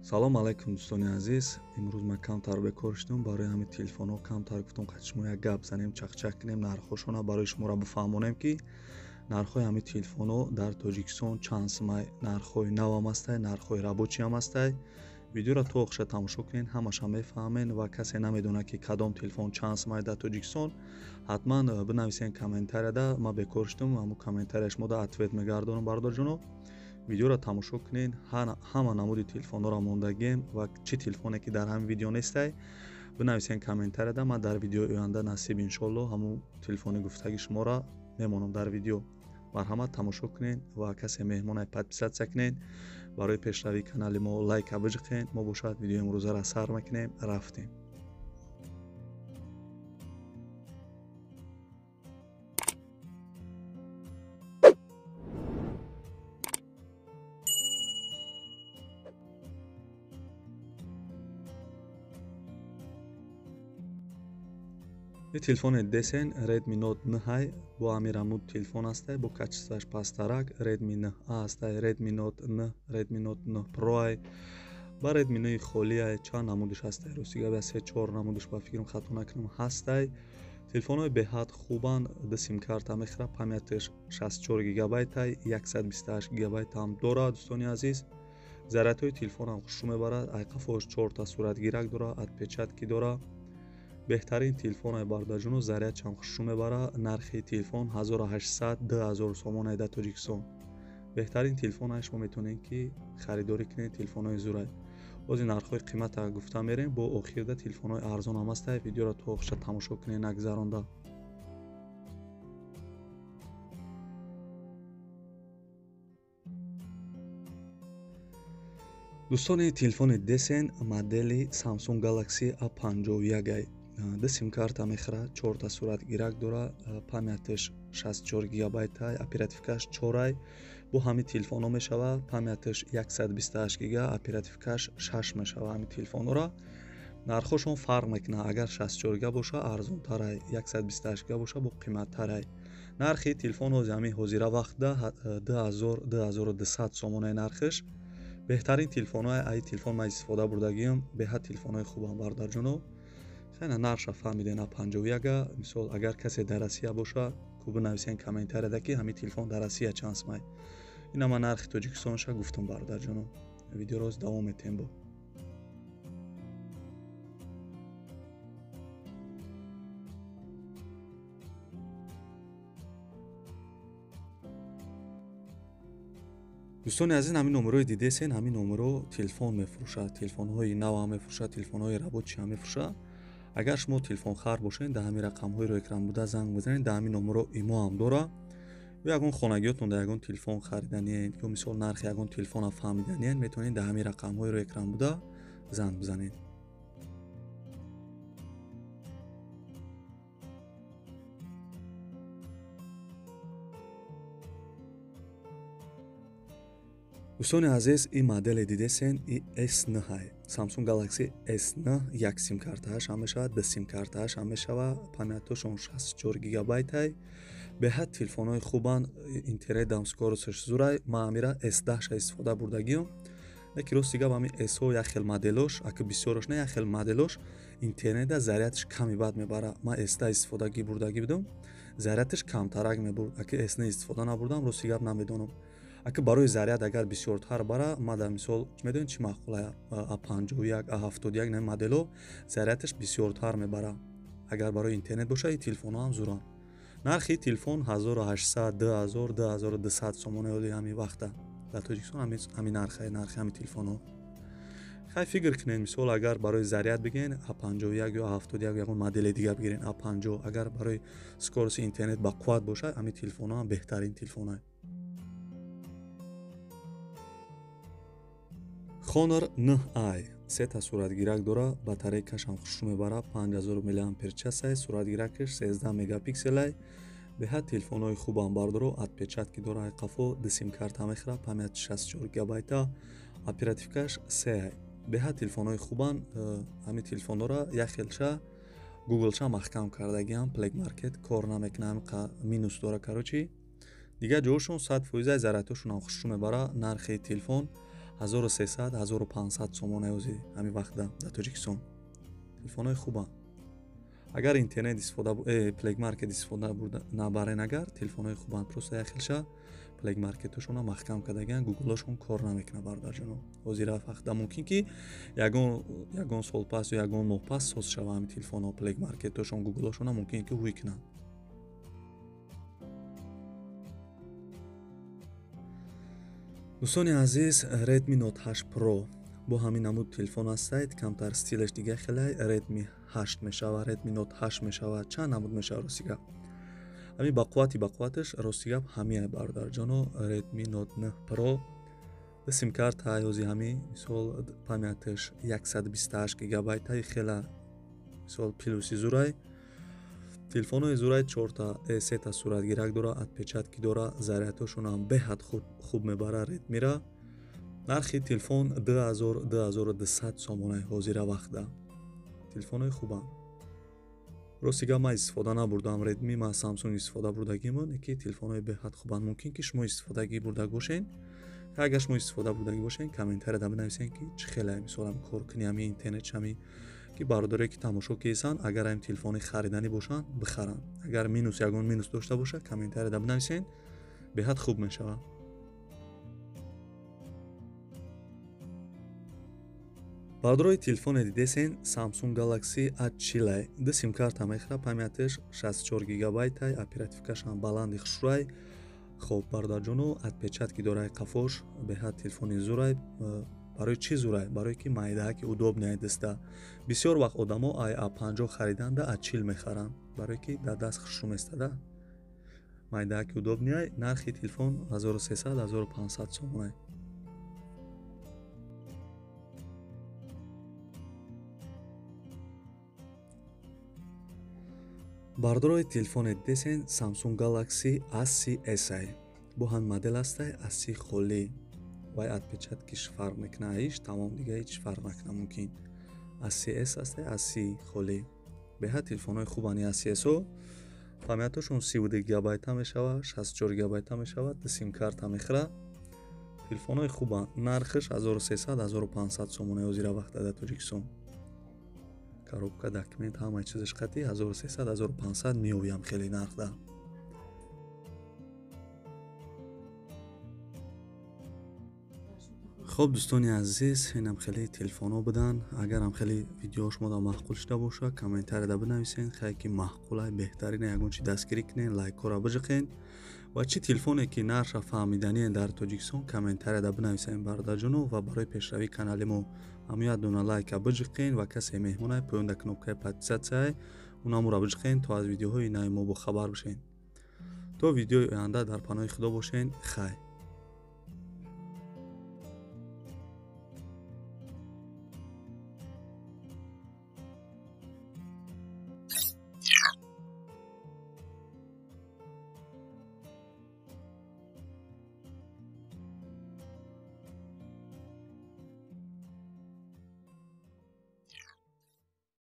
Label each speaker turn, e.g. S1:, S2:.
S1: Салом алайкум, дӯстони азиз. Имрӯз ман камтар бекор шудам, барои ҳамин телефонҳо камтар гуфтам, қати шумо як гап занем, чақчақ кунем, нархҳошона барои шуморо бифаҳмонем, ки нархҳои ҳамин телефонҳо дар Тоҷикистон чанд сумай, нархҳои навам ҳастай, нархҳои рабочиам ҳастай. Видеоро то охиша тамошо кунед, ҳамаша мефаҳмед ва касе намедонад, ки кадом телефон чанд сумай дар Тоҷикистон, ҳатман бинависен комментарияда. Ман бекор шудам, ҳамун комментария шумода ответ мегардонам, бародарҷоно. Видеоро тамошо кунед, ҳама намуди телефонҳоро мондагием ва чӣ телефоне ки дар ҳамин видео нестай, бинависен комментарияда. Ман дар видеои оянда, насиб иншоалло, ҳамун телефони гуфтаги шуморо мемонам дар видео. Марҳамат, тамошо кунед ва касе меҳмонай, подписаться кунед, барои пешравии канали мо лайка биҷиқед. Мо бошад видеои имрӯзаро сар мекунем, рафтем. И телефони десен Redmi Note 9 бо ҳамин рамуд телефон ҳастай, бо качествоаш пасттарак. Redmi 9A ҳастай, Redmi Note 9, Redmi Note 9 Pro ай ба Redmi 9 холӣ ай. Чанд намудиш ҳастай, рости гап, се чор намудиш, ба фикрам, хато накунам, ҳастай. Телефонҳои беҳад хубанд, ду симкарта мехӯрад, памяташ 64 гигабайтай, 128 гигабайт ҳам дорад, дӯстони азиз. Зарядҳои телефонам хушрӯ мебарад, айқафош чорта суратгирак дорад, отпечатки дорад. Беҳтарин телефонай, бародарҷоно, зарядчам хушрӯ мебарад. Нархи телефон 1800 2000 сомонай дар Тоҷикистон. Беҳтарин телефонай, шумо метавонед, ки харидорӣ кунед, телефонҳои зурай. Бози нархҳои қимата гуфта мерем, бо охирда телефонҳои арзон ҳам ҳастай. Видеоро то охиша тамошо кунед, нагзаронда. Дӯстони, телефони десен модели Samsung Galaxy A51 ай, ду симкарта мехӯрад, чорта суратгирак дорад, памяташ 64 гигабайтай, оперативкаш чорай. Бо ҳамин телефонҳо мешавад, памяташ 128 гига, оперативкаш шаш мешавад. Ҳамин телефонҳоро нархҳошон фарқ мекунад: агар 64 гига боша, арзонтарай, 128 гига боша, бо қиматтарай. Нархи телефон ҳози ҳамин ҳозира вақтда 2000, 2200 сомонаи нархиш. Беҳтарин телефонҳои ай телефон ман истифода бурдагиам, беҳад телефонҳои хубам, бародарҷоно. Хеле нархша фаҳмиден, а 51-а. Мисол, агар касе дар Россия боша, ку бинависен комментарияда, ки ҳамин телефон дар Россия чанд сумай. Ина ман нархи Тоҷикистонша гуфтам, бародарҷоно. Видеоро давом метем. Бо дӯстони азиз, ҳамин номерои дидесен, ҳамин номеро телефон мефурӯшад, телефонҳои навам мефурӯшад, телефонҳои рабочиам мефурӯшад. Агар шумо телефонхар бошед, дар ҳамин рақамҳои ро экран буда занг бизанед. Дар ҳамин номеро имо ҳам дорад. Ё ягон хонагиётон дар ягон телефон хариданиед, ё мисол нархи ягон телефона фаҳмиданиед, метавонед дар ҳамин рақамҳои ро экран буда занг бизанед. Дӯстони азиз, ин моделе дидесен, и S9, Samsung Galaxy S9, як симкартааш ҳам мешавад, ду симкартааш ҳам мешавад, памятошон 64 гигабайтай. Беҳад телефонҳои хубанд, интернетам скоросташ зурай. Ман ҳамира S10-ша истифода бурдагиам. Леки рости гап, ҳамин S-ҳо як хел моделош, аки бисёрош не, як хел моделош интернета зарядаш ками бад мебарад. Ман S10 истифодагӣ бурдагӣ будам, зарядаш камтарак мебурд. Аки S9 истифода набурдам, рости гап, намедонам. Аки барои заряд агар бисёртар бара, ма дар мисол медонед чӣ маъқула? А 51, а 71, не модело зарядаш бисёртар мебара. Агар барои интернет боша, и телефонҳо ҳам зуранд. Нархи телефон 1800, 2000, 2200 сомона оли ҳамин вақта дар Тоҷикистон ҳамин нархе, нархи ҳамин телефонҳо. Хай, фикр кунед, мисол, агар барои заряд бигирен а 51 ё а 71, ягон модели дига бигирен, а 50, агар барои скорости интернет ба қувват боша, ҳамин телефонҳо ҳам беҳтарин телефонҳо. Honor 9i сета суратгирак дора, батарейкашам хушрӯ мебарад, 5000 мАч, суратгиракаш 13 мегапикселай. Беҳад телефонҳои хубам, бардоро, отпечатки дора айқафо, ду симкарта мехӯрад, памяти 64 гигабайта, оперативкаш се. Беҳад телефонҳои хубанд. Ҳамин телефонҳоро як хелша Google-ша маҳкам кардагиам, Play Market кор намекунад, ҳамин минус дора, короче. Дигар ҷоҳошон 100%, зарядҳошонам хушрӯ мебарад. Нархи телефон 1300 1500 сомон ҳози ҳамин вақтда дар Тоҷикистон. Телефонҳои хубанд. Агар интернет истифода Play Market истифода набарен, агар телефонҳои хубанд, просто як хелша Play Market-ошона маҳкам кардагиан, Google-ошон кор намекунад бародарҷоно. Ҳозира вақтда мумкин ки ягон сол пас ё ягон моҳ пас соз шава ҳамин телефонҳо, Play Market-ошон, Google-ошона мумкин ки ҳуй кунанд. Дӯстони азиз, Redmi Note 8 Pro бо ҳамин намуд телефон ҳастед, камтар стилаш дига хелай. Redmi 8 мешава, Redmi Note 8 мешава, чанд намуд мешава рости гап. Ҳамин бақувваташ рости гап ҳамияй бародарҷоно. Redmi Note 9 Pro симкарта ҳози ҳамин мисол памяташ 128 гигабайтай, хела мисол плюси зурай. Телефонҳои зурай 4та сета суратгирак дора, отпечатки дора, зарядҳошонам беҳад хуб мебара Redmi-ра. Нархи телефон 2000 2200 сомонаи ҳозира вақтда. Телефонҳои хубанд. Рости гап ман истифода набурдам Redmi, ман Samsung истифода бурдагимон, ки телефонҳои беҳад хубанд. Мумкин ки шумо истифодагӣ бурда бошен. Агар шумо истифода бурдагӣ бошен, комментарияда бинависен ки чӣ хеле мисолам кор кунӣ ҳамин интернет ҳамин, ки бародаре ки тамошо кесанд, агар ҳамин телефони хариданӣ бошанд, бихаранд. Агар минус ягон минус дошта бошад, комментарияда бинависен, беҳад хуб мешавад. Бародарои телефоне дидесен Samsung Galaxy A40, ду симкарта мехӯра, памяташ 64 гигабайтай, оперативкашам баланди хушрӯай. Хоб бародарҷоно, отпечатки дорай қафош, беҳад телефони зурай. Барои чӣ зурай? Барое ки майдааки удобный даста. Бисёр вақт одамо ай А50 хариданда А40 мехаранд, барое ки дар даст хушрӯ местада. Майдааки удобный. Нархи телефон 1300 1500 сомонай. Бародарои телефоне дидесен Samsung Galaxy A30s. Бо ҳамин модел ҳастай A30 холӣ. Вай отпечаткиш фарқ мекунад, иш тамом, дига ҳеҷ фарқ накунад мумкин. A30s ҳастай, A30 холӣ. Беҳад телефонҳои хубанд A30s-ҳо. Памятошон 32 гигабайта мешава, 64 гигабайта мешава, ду симкарта мехӯра. Телефонҳои хубанд. Нархаш 1300 1500 сомона ҳозира вақт дар Тоҷикистон. Коробка, документ, ҳамаи чизаш қатӣ 1300 1500 меоям хеле нархда. Хоб дӯстони азиз, инам хеле телефонҳо буданд. Агарам хеле видеоҳо шумода маъқул шуда бошад, комментарияда бинависен, хай ки маъқулай, беҳтарина, ягон чи дастгирӣ кунен, лайкҳоро биҷиқен ва чӣ телефоне ки нархша фаҳмидание дар Тоҷикистон, комментарияда бинависен бародарҷоно. Ва барои пешравии канали мо ҳамин як дона лайка биҷиқен ва касе меҳмонай поён дар кнопкаи подписатсияй унамуро биҷиқен, то аз видеоҳои нави мо бохабар бошен. То видеои оянда дар паноҳи Худо бошен. Хай.